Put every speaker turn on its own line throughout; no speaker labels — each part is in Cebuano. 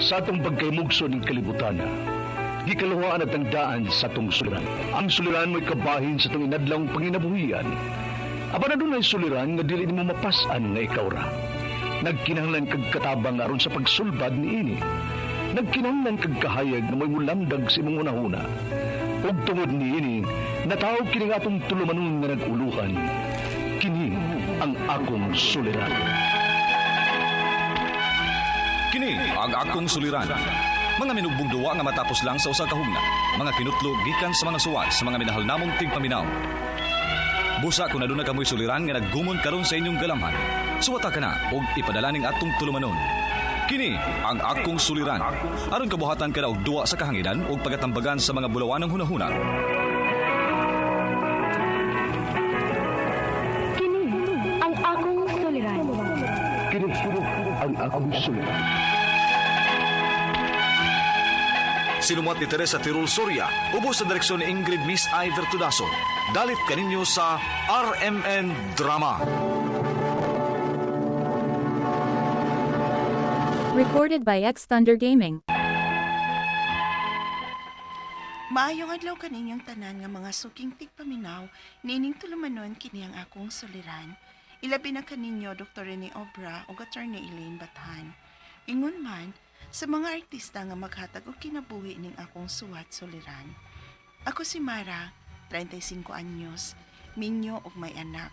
Sa atong pagkaymugso ng kalibutan, gikaluhaan at ang daan sa atong suliran. Ang suliran mo'y kabahin sa atong inadlawng panginabuhian. Apan adunay suliran nga dili nimo mapas-an nga ikaw ra. Nagkinahanglan kag katabang aron sa pagsulbad niini. Nagkinahanglan kag kahayag nga mo'y mulamdag sa imong hunahuna. Ug tungod niini, nataw kini nga atong tulumanon nga nag-uluhan. Kini ang akong suliran.
Kini ang akong suliran. Mga minugbong duwa nga matapos lang sa usa ka hugna. Mga kinutlo gikan sa mga suwat sa mga minahal namong tigpaminaw. Busa kung aduna kamoy suliran nga naggumon karon sa inyong galamhan. Suwata ka na og ipadala ning atong tulumanon. Kini ang akong suliran. Aron kabuhatan ka na og duwa sa kahanginan ug pagatambagan sa mga bulawanong hunahuna.
Kini ang akong suliran.
Kini ang akong suliran.
Sinumuat ni Teresa Tirul Soria, ubos sa direksyon ni Ingrid Miss I. Vertudaso. Dalit kaninyo sa RMN Drama.
Recorded by X Thunder Gaming.
Maayong adlaw kaninyong tanan nga mga suking tigpaminaw, niining tulumanon kini ang akong suliran. Ilabi na kaninyo Dr. Rene Obra ug Attorney Elaine Bathan. Ingon man sa mga artista nga maghatag og kinabuhi ning akong suwat suliran. Ako si Mara, 35 anyos, minyo ug may anak.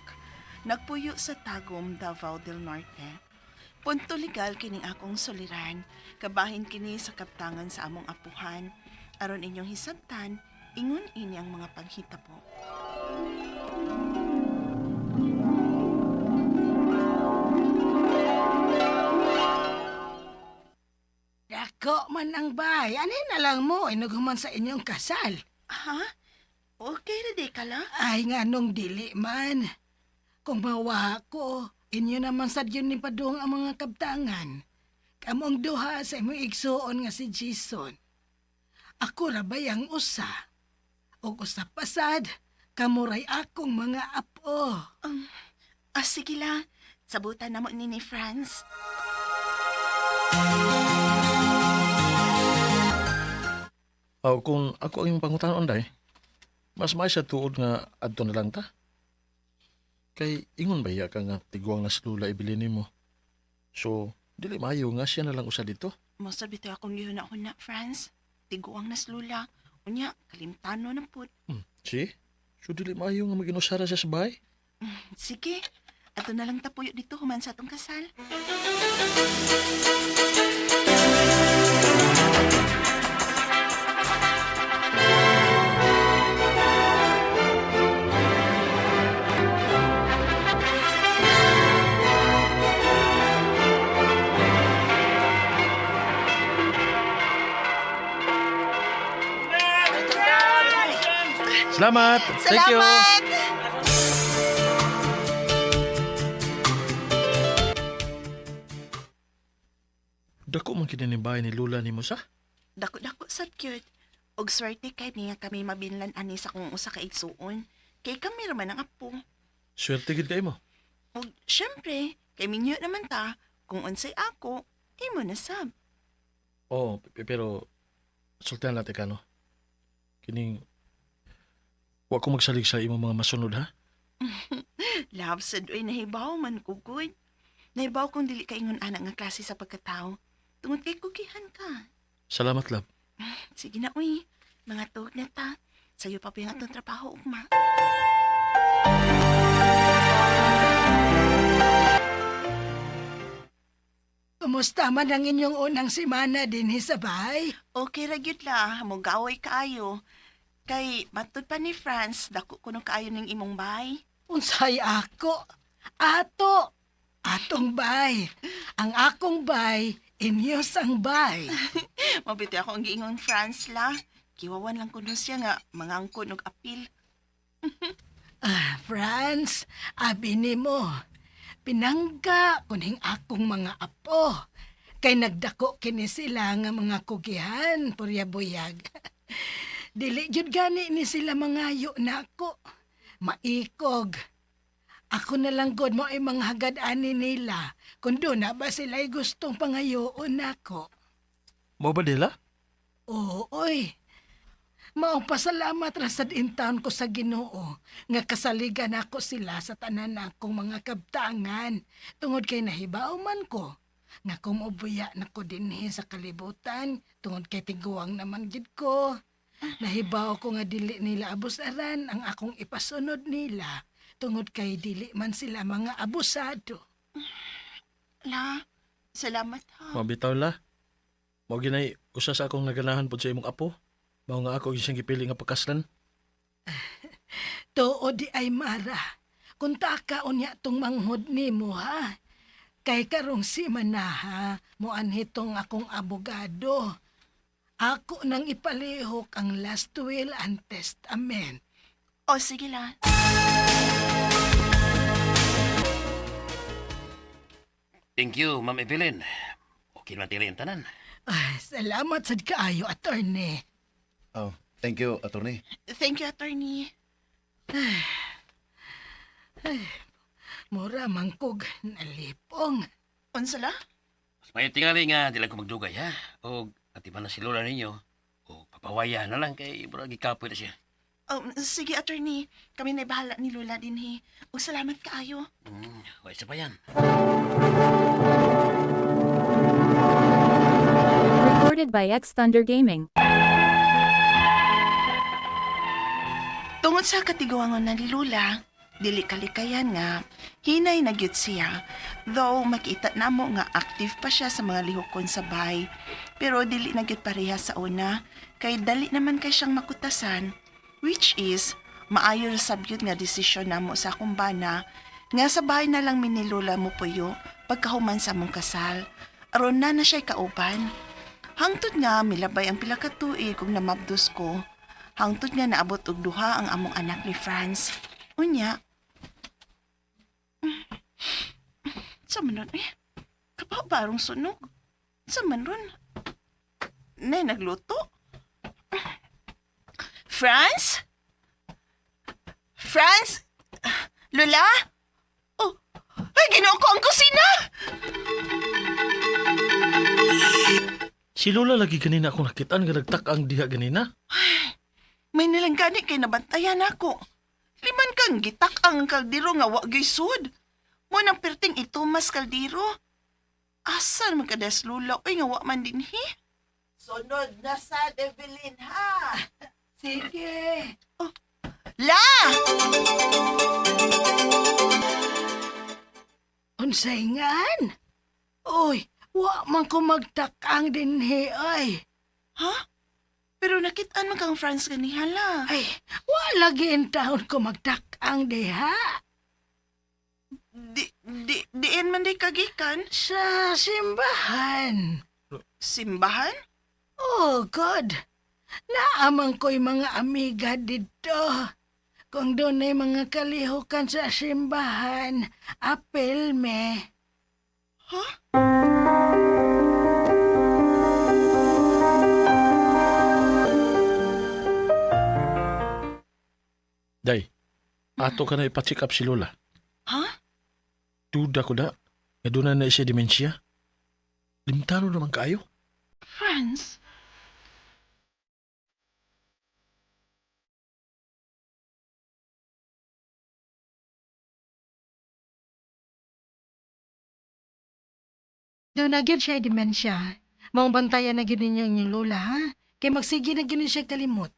Nagpuyo sa Tagum, Davao del Norte. Punto legal kining akong suliran, kabahin kini sa kaptangan sa among apuhan. Aron inyong hisabtan, ingon ini ang mga panghitabo.
Dako man ang bay. Ano na lang mo, inughuman sa inyong kasal.
Ha? Okay ra di ka la?
Ay nga nung dili man. Kung mawa ko, inyo naman sad yun ni Padung ang mga kabtangan. Kamong duha sa imong igsuon nga si Jason. Ako ra bayang usa. Og usa pasad, kamuray akong mga apo.
Ah, sige la. Sabutan na mo ni Franz.
Aw, kung ako ang imong pangutanon day, mas may sa tuod nga adto na lang ta. Kay ingon ba iya ka nga tiguang na slula ibili nimo. So, dili maayo nga siya na lang usa dito.
Mosad bitaw akong gihuna-huna, Franz. Tiguang naslula. Unya, kalimtano na pud.
Si? So dili maayo nga maginusara siya sa bahay?
Sige, ato na lang tapuyo dito human sa atong kasal.
Salamat! Thank you!
Salamat!
Dako man kini ni bahay ni Lula nimo sa?
Dako-dako sad cute. Og swerte kay niya kami mabinlan ani sa kung usa ka igsuon. Kay kami ra man ang apo.
Swerte gid kay mo.
Og syempre, kay minyo naman ta kung unsay ako, imo na sab.
Oh, pero sultihan natin ka no. Kining wa ko magsalig sa imong mga masunod ha.
Love sad oy nahibaw man ko good. Nahibaw kung dili ka ingon ana nga klase sa pagkatao. Tungod kay kugihan ka.
Salamat love.
Sige na uy, mga tuog na ta. Sayo pa pa yung atong trabaho ugma.
Kumusta man ang inyong unang simana dinhi sa bahay?
Okay ra gyud la, mogaway kaayo. Kay matud pa ni Franz, dako kuno kaayo ning imong bay.
Unsay ako? Ato! Atong bay. Ang akong bay, inyos ang bay.
Mabiti ako ang giingon Franz la. Kiwawan lang kuno siya nga mangangkon og apil.
Ah, Franz, abi nimo. Pinangga kuning akong mga apo. Kay nagdako kini sila nga mga kugihan, purya buyag. Dili jud gani ni sila mangayo nako. Maikog. Ako na lang god mo ay mga hagad ani nila. Kung doon na ba sila'y gustong pangayoon nako.
Mao ba dila?
Oo, oy. Maong pasalamat ra sad intaon ko sa Ginoo nga kasaligan ako sila sa tanan akong mga kabtangan tungod kay nahibaw man ko nga kumubuya na ko dinhi sa kalibutan tungod kay tiguang naman gid ko. Nahibaw ko nga dili nila abusaran ang akong ipasunod nila tungod kay dili man sila mga abusado.
La, salamat ha.
Mabitaw la. Mao ginay usa sa akong naganahan pod sa imong apo. Mao nga ako gyud siyang gipili nga pagkaslan.
Tuo di ay Mara. Kung taka unya tong manghod nimo ha. Kay karong si Manaha, moanhi tong akong abogado. Ako nang ipalihok ang last will and testament.
O, sige la.
Thank you, Ma'am Evelyn. Okay na tili ang tanan.
Ay, salamat sad kaayo, attorney.
Oh, thank you, attorney.
Thank you, attorney.
Mura mangkog nalipong.
Unsa la?
Mas may tingali nga, di lang ko magdugay, ha? O, atiman na si Lola ninyo. O, papawaya na lang kay murag gikapoy na siya.
Sige, attorney. Kami na bahala ni Lola dinhi. O, salamat kaayo.
Wa isa pa yan.
Recorded by X Thunder Gaming.
Tungod sa katiguangon na ni Lula, dili kalikayan nga, hinay na gyud siya. Though makita namo nga active pa siya sa mga lihokon sa bahay. Pero dili na gyud pareha sa una, kay dali naman kay siyang makutasan. Which is, maayo ra sab gyud nga desisyon namo sa akong bana, nga sa bahay na lang mi ni Lula mo puyo pagkahuman sa among kasal. Aron na na siya'y kauban. Hangtod nga milabay ang pila ka tuig ug namabdos ko. Hangtod nga naabot og duha ang among anak ni Franz. Unya. Sa man ron eh? Kapaw barong sunog. Sa man ron? Nay, nagluto. Franz? Franz? Lola? Oh, ay, ginoo ko ang kusina!
Si Lola lagi ganina akong nakitaan nga nagtak-ang diha ganina.
May nilanggani kay nabantayan ako. Liman kang gitak ang kaldero nga wa gyud sud. Mo nang perting ito mas kaldero. Asan man kadas lula oy nga wa man dinhi?
Sunod na sa Evelyn, ha?
Sige.
La!
Unsay ngan? Uy, wa man ko magtakang dinhi ay.
Ha? Pero nakitaan man kang Franz ganiha la.
Ay, wa lagi in taon ko magtakang diha.
Di di diin man di kagikan
Sa simbahan.
simbahan?
Oh, God. Naamang ko'y mga amiga dito. Kung doon ay mga kalihukan sa simbahan, apel me.
Ha?
Day, ato ka na ipa-check up si Lola.
Ha?
Duda ko da. Nga doon na na siya demensya. Limtano naman kaayo.
Franz?
Doon na gyud siya dementia. Maong bantayan na gyud ninyo ang inyong lola, ha? Kay magsige na gyud ni siya kalimot.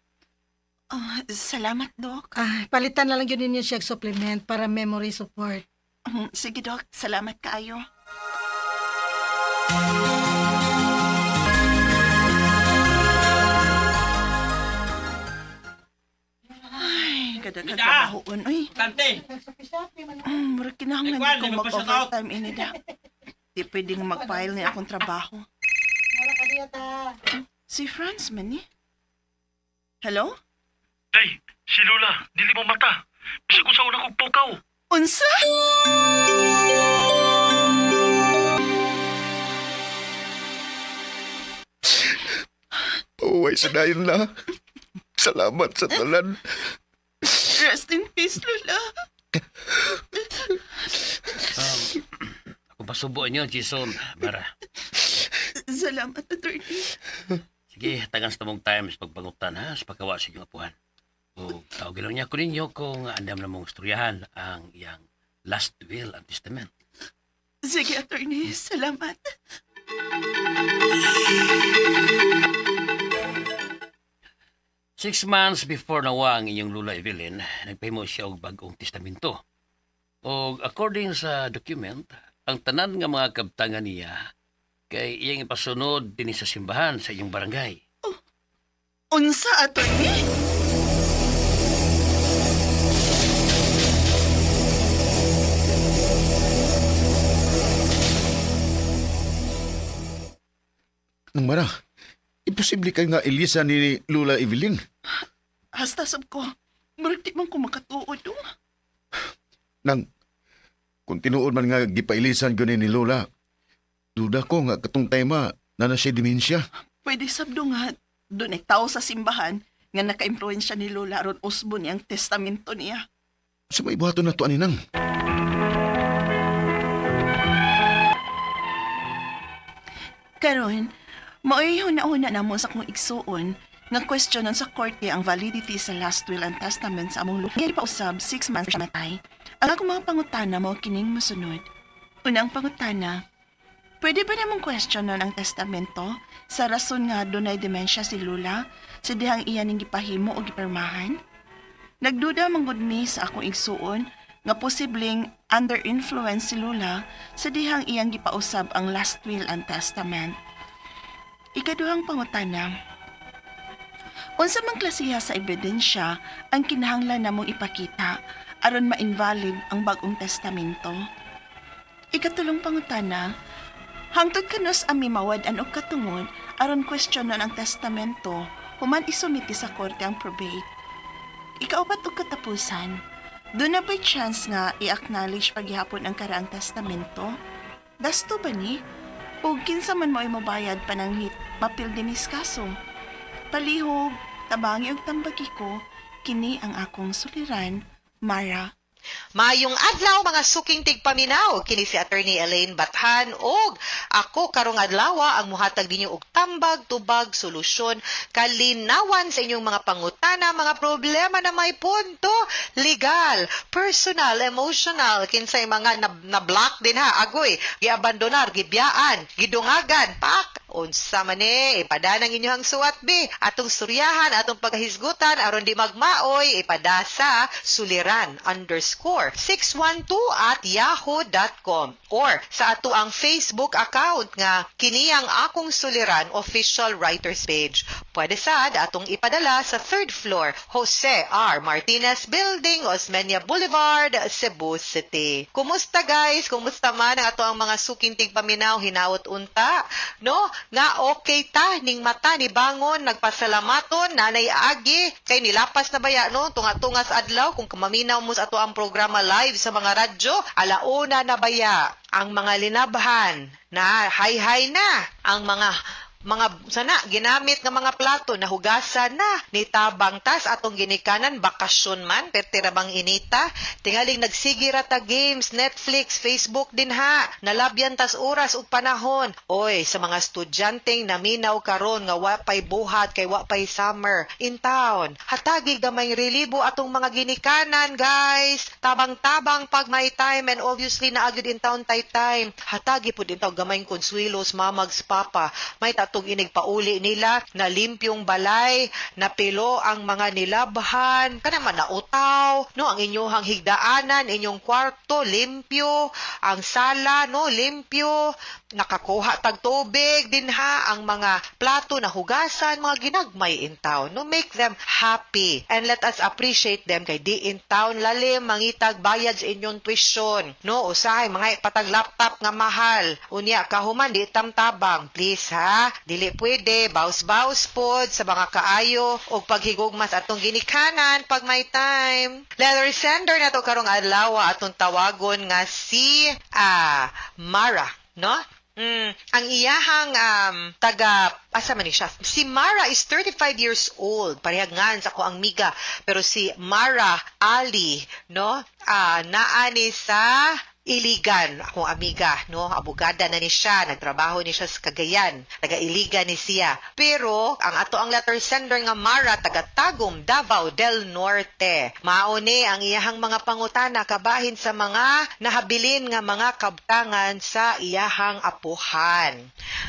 Ah, salamat, Doc.
Ah, palitan na lang gyud ninyo siya og supplement para memory support.
Sige, Doc. Salamat kaayo. Ay, kadaghan trabahoon. Uy,
Tante!
murag kinahanglan
Ay, Kwan,
ko
di magpa-shout out.
mag-overtime inida. Di pwedeng mag-file ni akong trabaho. Si Franz man ni. Hello?
Day, si Lola, dili mo mata. Bisag kung sa una kong pukaw.
Unsa?
Uway sa dayon la. Salamat sa talan.
Rest in peace, Lola.
Ako pasubuan niyo, Jason. Bara.
Salamat, attorney.
Sige, tagan sa tamong time sa pagpangutan ha, sa pagkawa sa inyong apuhan. O tawagin lang niya ko ninyo kung andam na mong istoryahan ang iyang last will and testament.
Sige, attorney. Salamat.
6 months before nawa ang inyong Lula Evelyn, nagpahimo siya og bag-ong testamento. Og according sa document, ang tanan nga mga kabtangan niya kay iyang ipasunod dinhi sa simbahan sa inyong barangay.
Unsa, attorney?
Nang Mara, imposible kay nga Elisa ni Lula Evelyn.
Hasta sab ko. Murag di man ko makatuod, oh.
Nang, kung tinuod man nga gipailisan ko ni Lola, duda ko nga katong tema na na siya demensya.
Pwede sabdo nga, doon ay tao sa simbahan nga naka-impluensya ni Lola aron usbo niyang testamento niya.
Sa may buhaton na to ani nang.
Karon, mao'y huna-huna namo sa kong igsuon nga questionon sa korte ang validity sa last will and testament sa among lugar pa usab 6 months siya matay. Ang akong mga pangutana mao kining mosunod. Unang pangutana, pwede ba namong questionon ang testamento sa rason nga dunay dementia si Lula sa dihang iya ning gipahimo o gipirmahan? Nagduda man gud mi sa akong igsuon nga posibleng under influence si Lula sa dihang iyang gipausab ang last will and testament. Ikaduhang pangutana. Unsa man klasiha sa ebidensya ang kinahanglan namong ipakita aron ma-invalid ang bag-ong testamento? Ikatulong pangutana, hangtod kanus ami mawad-an og katungod aron questionon ang testamento human isumiti sa korte ang probate. Ikaupat og katapusan, doon na ba'y chance nga i-acknowledge paghihapon ang karaang testamento? Gasto ba ni? O kinsa man mo ay mobayad pananghit, mapil dinis kaso. Palihog, tabangi og tambagi ko, kini ang akong suliran, Mara.
Mayong adlaw mga suking tigpaminaw, kini si Attorney Elaine Bathan og ako karong adlaw ang muhatag ninyo og tambag, tubag, solusyon, kalinawan sa inyong mga pangutana, mga problema na may punto, legal, personal, emotional, kinsay mga na-block din ha, agoy, giabandonar, gibiyaan, gidungagan, pak, unsa man ni ipadanang inyong suwat bi atong suryahan atong pagkahisgutan aron di magmaoy ipada sa suliran_612@yahoo.com or sa ato ang Facebook account nga kini ang akong suliran official writers page. Pwede sad atong ipadala sa third floor, Jose R. Martinez Building, Osmeña Boulevard, Cebu City. Kumusta guys? Kumusta man ang ato ang mga suking tigpaminaw hinaot unta? No? Nga okay ta ning mata ni bangon nagpasalamaton nanay agi kay nilapas na baya no tunga-tungas adlaw kung maminaw mo sa ato ang programa live sa mga radyo alauna na baya ang mga linabhan na hay-hay na ang mga sana ginamit nga mga plato na hugasan na ni tabang tas atong ginikanan bakasyon man perti ra bang inita tingaling nagsige ra ta games, Netflix, Facebook din ha, nalabyan tas oras ug panahon. Oy, sa mga estudyanteng naminaw karon nga wa pay buhat kay wa pay summer in town, hatagi gamay relibo atong mga ginikanan guys, tabang-tabang pag may time and obviously naa gyud in town tay time, hatagi pud in town gamay konsuelos mamags papa, may tatong inig pauli nila na limpyong balay, napilo ang mga nilabhan, kana man nautaw, no, ang inyong higdaanan, inyong kwarto limpyo, ang sala no limpyo, nakakuha tag tubig din ha, ang mga plato na hugasan, mga ginagmay in town, no, make them happy and let us appreciate them kay di in town lalim mangitag bayad sa inyong tuition, no, usahay mga patag laptop nga mahal, unya kahuman di tamtabang, please ha, dili pwede baus-baus pod sa mga kaayo og paghigugmas atong ginikanan pag may time. Letter sender nato karong adlaw atong tawagon nga si Mara, no? Ang iyahang taga asa man ni siya? Si Mara is 35 years old. Parehag nga sa ako ang miga. Pero si Mara Ali, no? Naa ni sa Iligan, akong amiga, no? Abogada na ni siya, nagtrabaho ni siya sa Cagayan, taga Iligan ni siya. Pero ang ato ang letter sender nga Mara, taga Tagum, Davao del Norte. Mao ni ang iyahang mga pangutana kabahin sa mga nahabilin nga mga kabtangan sa iyahang apuhan.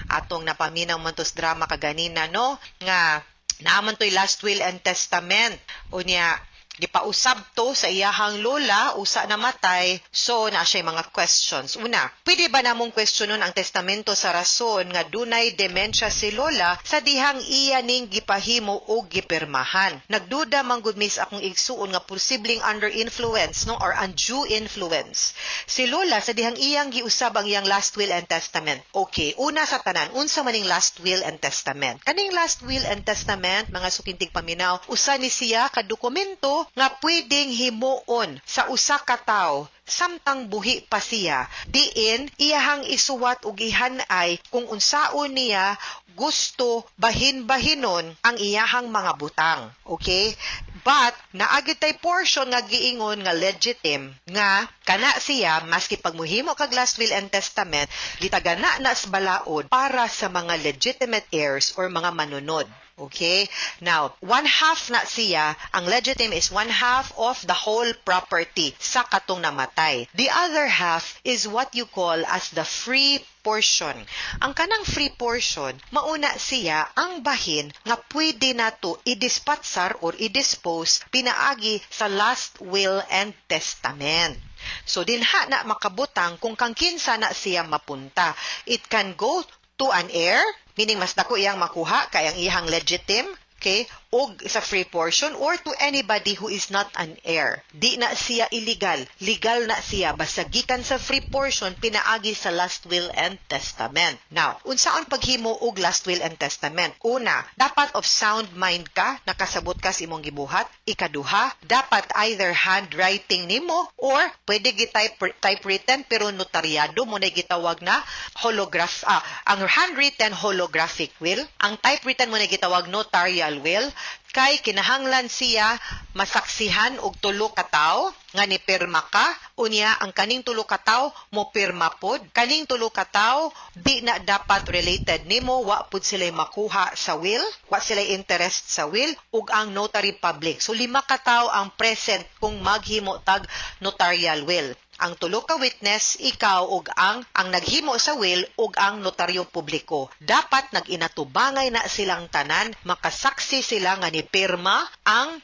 Atong napaminaw man to's drama kaganina, no? Nga naaman to'y last will and testament. Unya, gipausab to sa iyahang lola, usa namatay, so na siya mga questions. Una, pwede ba namong questionon ang testamento sa rason nga dunay dementia si lola sa dihang iya ning gipahimo o gipirmahan? Nagduda man gud mis akong igsuon nga posibleng under influence, no, or undue influence si lola sa dihang iyang giusab ang iyang last will and testament. Okay, una sa tanan, unsa maning last will and testament? Kaning last will and testament, mga suking tigpaminaw, usa ni siya ka dokumento nga pwedeng himuon sa usa ka tawo samtang buhi pa siya, diin iyahang isuwat ug ihanay kung unsaon niya gusto bahin-bahinon ang iyahang mga butang. Okay? But naa gyud tay portion nga giingon nga legitim, nga kana siya maski pag muhimo kag last will and testament, gitagana na sa balaod para sa mga legitimate heirs or mga manunod. Okay? Now, one half na siya, ang legitim is one half of the whole property sa katong namatay. The other half is what you call as the free portion. Ang kanang free portion, mauna siya ang bahin nga pwede nato idispatsar or i-dispose pinaagi sa last will and testament. So dinha na makabutang kung kang kinsa na siya mapunta. It can go to an heir, meaning mas dako iyang makuha kay ang iyang legitim, okay, og sa free portion, or to anybody who is not an heir. Di na siya illegal, legal na siya basta gikan sa free portion pinaagi sa last will and testament. Now, unsaon paghimo og last will and testament? Una, dapat of sound mind ka, nakasabot ka sa imong gibuhat. Ikaduha, dapat either handwriting nimo or pwede gi-type typewritten pero notaryado mo na gitawag na holograph, ang handwritten holographic will, ang typewritten mo na gitawag notarial will, kay kinahanglan siya masaksihan og tulo ka tawo nga nipirma ka. Unya ang kaning tulo ka tawo mo pirma pod. Kaning tulo ka tawo di na dapat related nimo, wa pud sila makuha sa will, wa sila interest sa will, ug ang notary public. So lima ka tawo ang present kung maghimo tag notarial will: ang tulo ka witness, ikaw ug ang naghimo sa will ug ang notaryo publiko. Dapat nag-inatubangay na silang tanan, makasaksi sila nga nipirma ang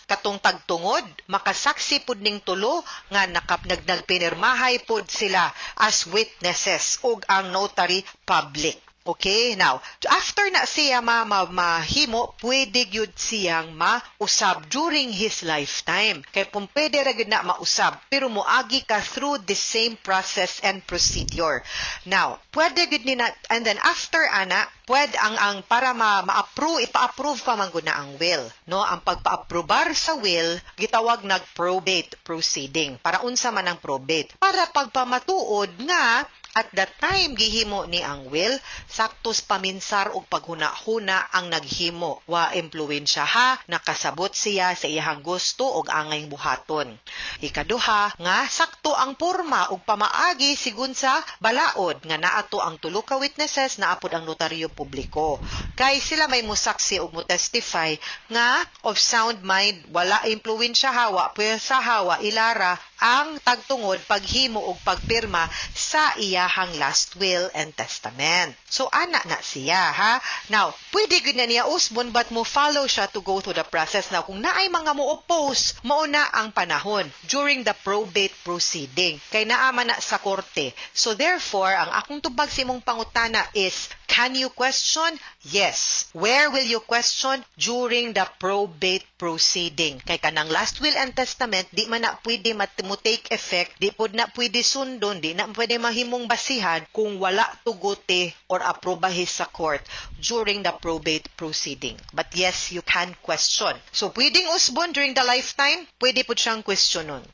katong tagtungod, makasaksi pud ning tulo nga nakap nagpinirmahay pud sila as witnesses ug ang notary public. Okay, now, after na siya mahimo, pwede gyud siyang mausab during his lifetime. Kay kung pwede ra gyud na mausab, pero moagi ka through the same process and procedure. Now, pwede gyud ni na, and then after ana, pwede ang para ma-approve, ipa-approve pa man gud na ang will. No, ang pagpa-aprobar sa will, gitawag nag probate proceeding. Para unsa man ang probate? Para pagpamatuod nga at that time gihimo ni ang will, saktos paminsar og paghuna-huna ang naghimo. Wa impluwensya ha, nakasabot siya sa iyahang gusto og angay buhaton. Ikaduha, nga sakto ang porma ug pamaagi sigun sa balaod nga naato ang tulo ka witnesses, naapod ang notaryo publiko. Kay sila may musaksi ug mo testify nga of sound mind, wala impluwensya ha, wa puwersa ha, wa ilara ang tagtungod paghimo og pagpirma sa iyahang last will and testament. So ana na siya ha. Now, pwede gyud na niya usbon but mo follow siya to go through the process. Now, kung naay mga mo oppose, mao na ang panahon during the probate proceeding. Kay naa man na sa korte. So therefore, ang akong tubag sa imong pangutana is, can you question? Yes. Where will you question? During the probate proceeding. Kay kanang last will and testament, di man na pwede mo take effect, di pod na pwede sundon, di na pwede mahimong basihan kung wala tuguti or aprobahi sa court during the probate proceeding. But yes, you can question. So pwedeng usbon during the lifetime, pwede pod siyang questionon.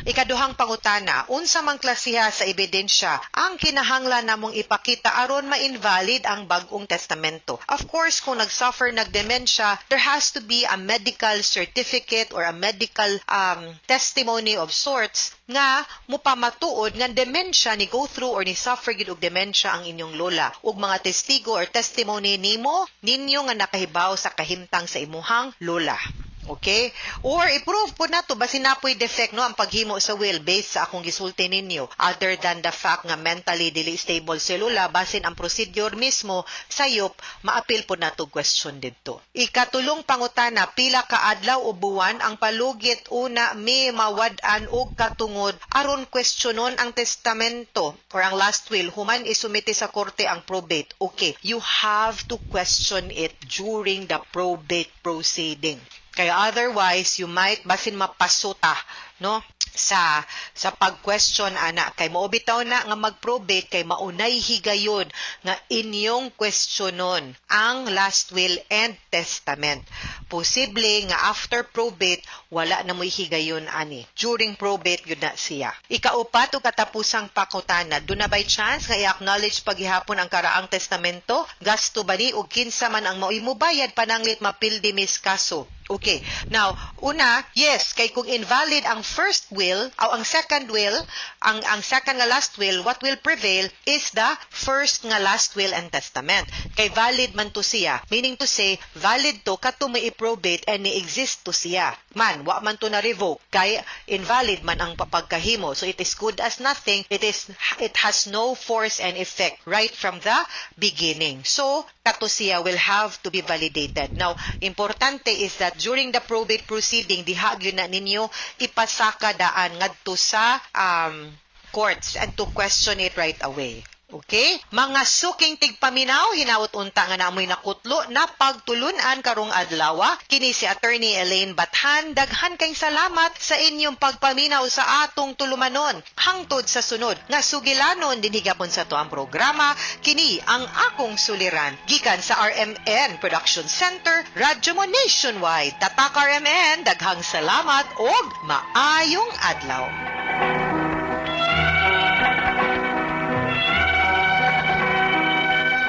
Ikaduhang pangutana, unsa man klasiha sa ebidensya ang kinahanglan namong ipakita aron ma-invalid ang bag-ong testamento? Of course, kung nag-suffer nag dementia, there has to be a medical certificate or a medical testimony of sorts nga mupamatuod nga dementia ni go through or ni suffer gid og dementia ang inyong lola, ug mga testigo or testimony nimo ninyo nga nakahibaw sa kahimtang sa imuhang lola. Okay? Or i-prove po nato basin naa poy defect, no, ang paghimo sa will based sa akong gisulti ninyo. Other than the fact nga mentally dili stable si lola, basin ang procedure mismo sayop, maapil po nato question didto. Ikatulong pangutana, pila ka adlaw o buwan ang palugit una may mawad-an og katungod aron questionon ang testamento or ang last will human isumite sa korte ang probate? Okay, you have to question it during the probate proceeding. Kaya otherwise, you might basin mapasuta, no, sa pag-question ana, kay mao bitaw na nga mag-probate kay maunay higayon nga inyong questionon ang last will and testament. Posible nga after probate wala na mo'y higayon ani. During probate yun na siya. Ikaupat ug katapusang pangutana, duna bay chance nga i-acknowledge paghihapon ang karaang testamento? Gasto ba ni ug kinsa man ang maoy mobayad pananglit mapildi mis kaso? Okay. Now, una, yes, kay kung invalid ang first will o ang second will, ang second nga last will, what will prevail is the first nga last will and testament. Kay valid man to siya. Meaning to say, valid to kato may i-probate and ni-exist to siya. Man, wa man to na revoke kay invalid man ang pagkahimo. So it is good as nothing. It has no force and effect right from the beginning. So, kato siya will have to be validated. Now, importante is that during the probate proceeding, diha gyud na ninyo ipasaka daan ngadto sa courts and to question it right away. Okay? Mga suking tigpaminaw, hinaot unta nga namoy nakutlo na pagtulunan karong adlaw. Kini si Attorney Elaine Bathan. Daghan kay salamat sa inyong pagpaminaw sa atong tulumanon. Hangtod sa sunod nga sugilanon dinhi gapon sa atuang programa, kini ang Akong Suliran. Gikan sa RMN Production Center, Radyo Mo Nationwide. Tatak RMN, daghang salamat og maayong adlaw.